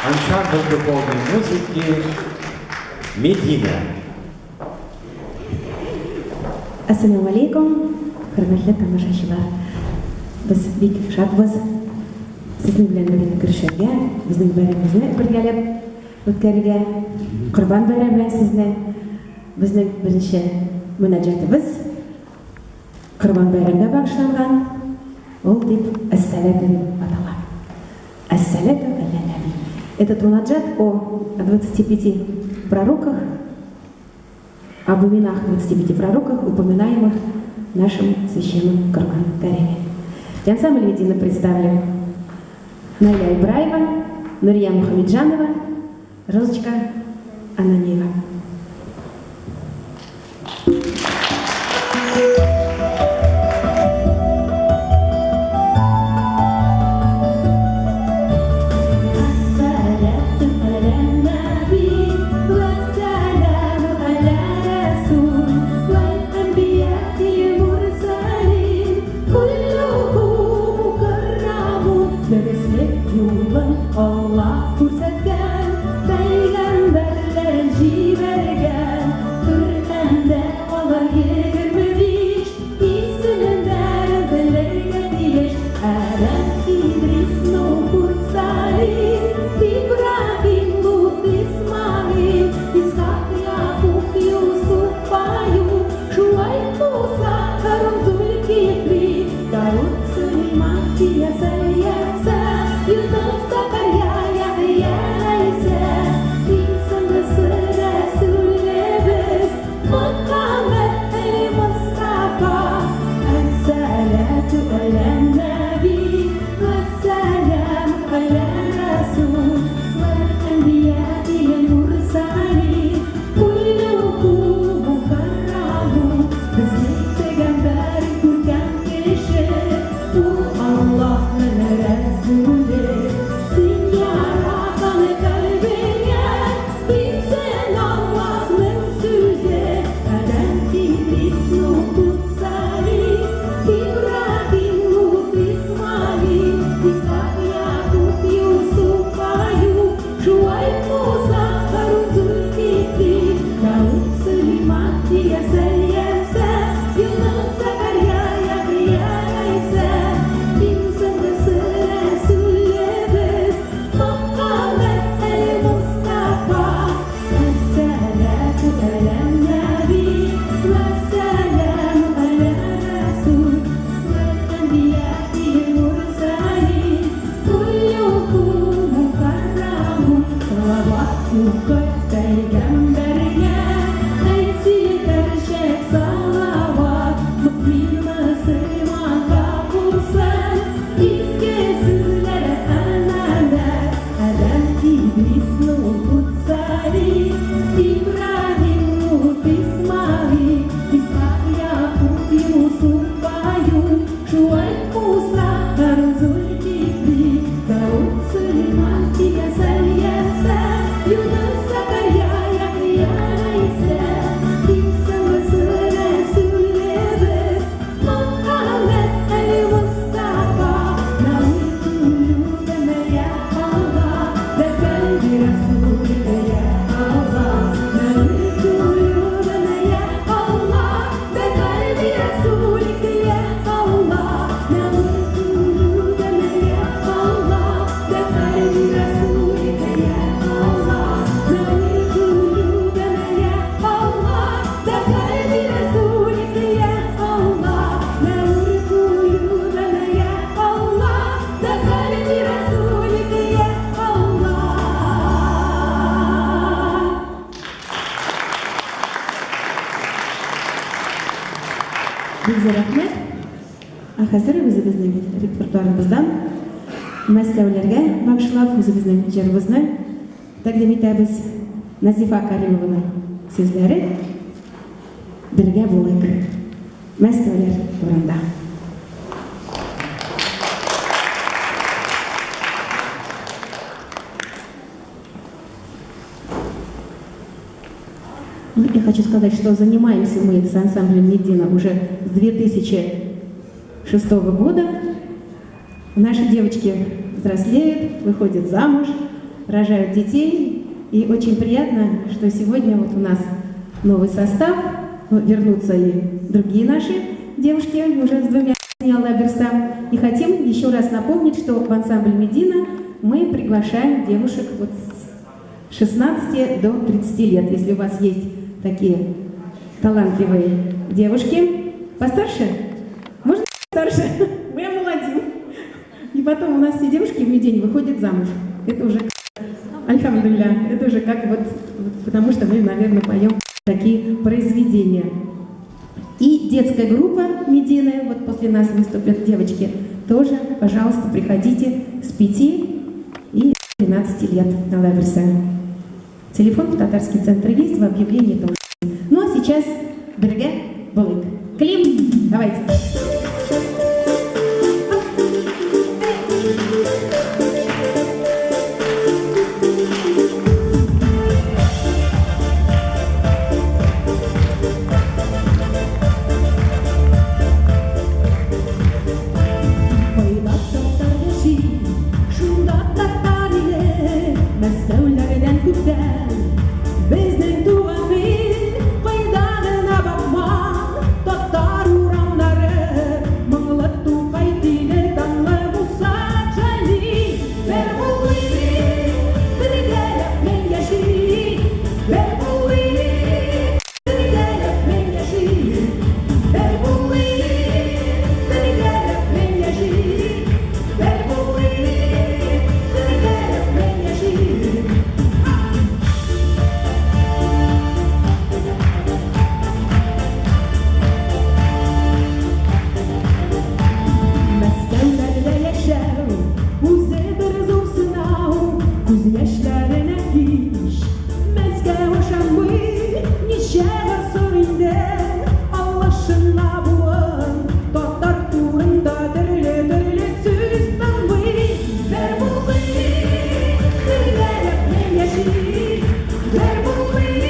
Ансамбль духовной музыки «Медина». Ассаламу алейкум, хөрмәтле тамашачылар. Без бик шатбыз сезнең белән бүген күрешергә, безнең бәйрәмебезне бергәләп үткәрергә. Корбан бәйрәме белән сезне. Безнең беренче мөнәҗәтебез Корбан бәйрәмгә багышланган, ул дип Әс-сәләту дип атала. Әс-сәләту галә нәби. Этот мунаджат о 25 пророках, об именах 25 пророках, упоминаемых в нашем священном Коран Кариме. И ансамбль Медина представлен Наиля Ибраева, Нурия Мухамеджанова, Розочка Ананиева. Хәзер үзебезнең репертуарыбыздан Мәскәүләргә багышлап үзебезнең җырыбызны тәкъдим итәбез. Назифа Каримованың сүзләре Бергә булыйк. Мәскәүләр турында. Ну, я хочу сказать, что занимаемся мы с ансамблем «Медина» уже с 2006 года. Наши девочки взрослеют, выходят замуж, рожают детей. И очень приятно, что сегодня вот у нас новый состав. Ну, вернутся и другие наши девушки уже с двумя Алла бирса. И хотим еще раз напомнить, что в ансамбль «Медина» мы приглашаем девушек вот с 16 до 30 лет. Если у вас есть такие талантливые девушки. Постарше? Можно старше? Мы омолодим. И потом у нас все девушки в Медине выходят замуж. Это уже, альхамдулилля, это уже как вот, потому что мы, наверное, поем такие произведения. И детская группа Медины, вот после нас выступят девочки, тоже, пожалуйста, приходите с 5 и 12 лет на Лаверсе. Телефон в татарский центр есть, в объявлении тоже. Ну а сейчас бергә булыйк. Клим, давайте. Кайда татар яши, шунда татар иле, Мәскәүләрдән күптән. Безнең туган ил, кайда гына бакма, татар урамнары, моңлы Тукай теле, данлы Муса Җәлил. Бер булыйк, бергәләп мең яшик, бер булыйк, бергәләп мең яшик, бер булыйк, бергәләп мең яшик, бер булыйк, бергәләп мең яшик. Мәскәүләрдә яшәү үзе бер зур сынау, күз яшьләренә һич Мәскәү ышанмый, ничә гасыр инде алышына буын, татар турында төрле-төрле сүз тыңлый. Бер булыйк, бергәләп мең яшик, бер булыйк,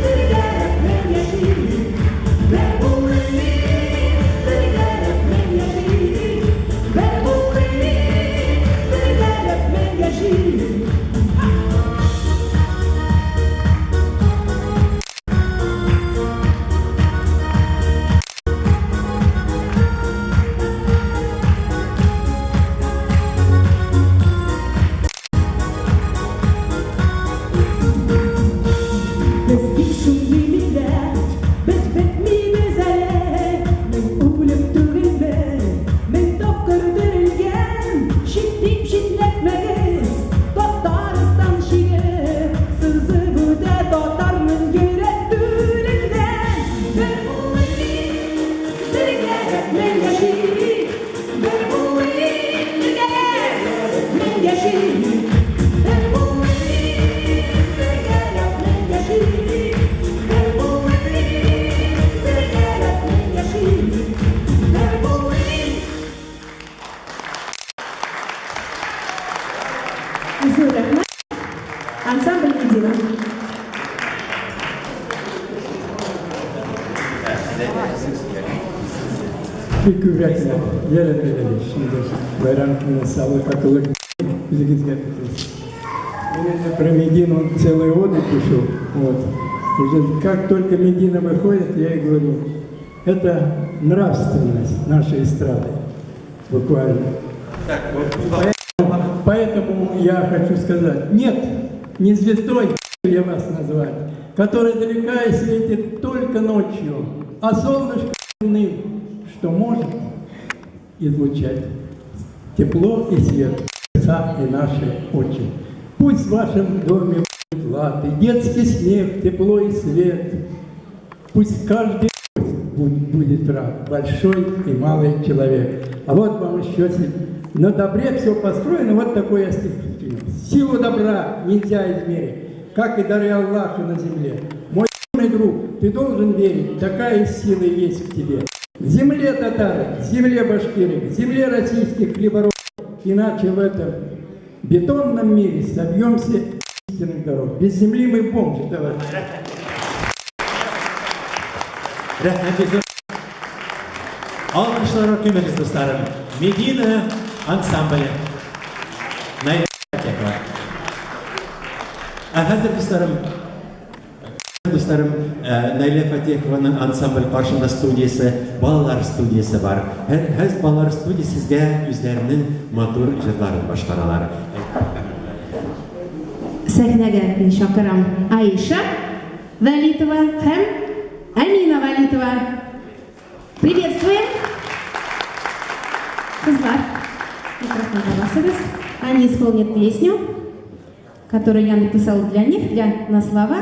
бергәләп мең яшик, бер булыйк, бергәләп мең яшик, бер булыйк, бергәләп мең яшик. Без бит шундый милләт, без бетмибез әле, мең үлеп түгелбез, мең тапкыр терелгән, чит дип читләтмәгез, Татарстан чиге сызып үтә татарның йөрәк түреннән. Бер булыйк, бергәләп мең яшик, бер булыйк, бергәләп мең яшик, бер булыйк, бергәләп мең яшик, бер булыйк, бергәләп мең яшик, бер булыйк. Зур рәхмәт. Ансамбль «Медина». Бик күп рәхмәт. Ярар, шундый бәйрәм көне саулык, акыллы үзегезгә бирсен. Мин инде про Медину целые годы пишу. Вот. Уже как только Медина выходит, я ей говорю, это нравственность нашей эстрады. Буквально. Поэтому я хочу сказать, нет, не звездой я вас назвать, которая далека и светит только ночью, а солнышко земным, что может излучать тепло и свет сердца и наши очи. Пусть в вашем доме будет лад, и детский смех, тепло и свет. Пусть каждый будет рад, большой и малый человек. А вот вам еще на добре все построено, вот такой я стих сочинил. Силу добра нельзя измерить, как и дары Аллаха на земле. Мой юный друг, ты должен верить, такая сила есть в тебе. В земле татар, в земле башкиры, в земле российских хлеборобов. Иначе в этом бетонном мире собьемся истинных дорог. Без земли мы бомжи, товарищи. Рәхмәт. Алкышларга күмегез, дусларым. Медина ансамбле. Наилә Фатихова. Ә хәзер, дусларым, дусларым, Наилә Фатехованың ансамбль каршында студиясе, балалар студиясе бар. Һәр балалар студиясе сезгә үзләренең матур җырларын башкаралар. Сәхнәгә мин чакырам Аиша Вәлитова һәм Амина Вәлитова. Приветствуем! Кызлар, микрофонга басыгыз. Они исполнят песню, которую я написала для них, на слова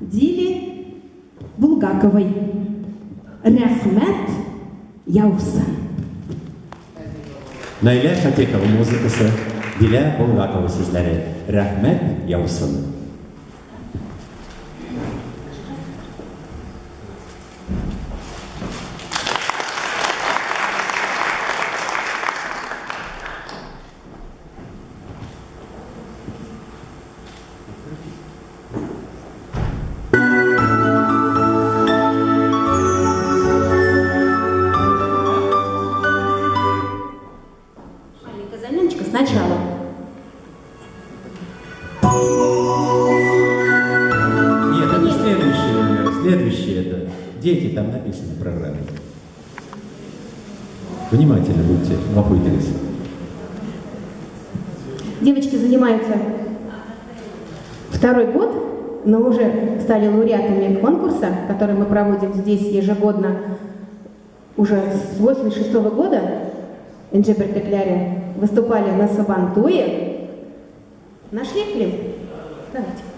Дили Булгаковой. Рәхмәт яусын. Наилә Фатехова музыкасы, Дилә Булгакова сүзләре. Рәхмәт яусын. Маленькая заминочка сначала. Нет, это следующее. Следующее это. Дети там написано в программе. Внимательно будьте, вопытились. Девочки занимаются второй год, но уже стали лауреатами конкурса, который мы проводим здесь ежегодно уже с 86-го года. Энже Бөртекләре выступали на Сабантуе. Нашли клип? Давайте.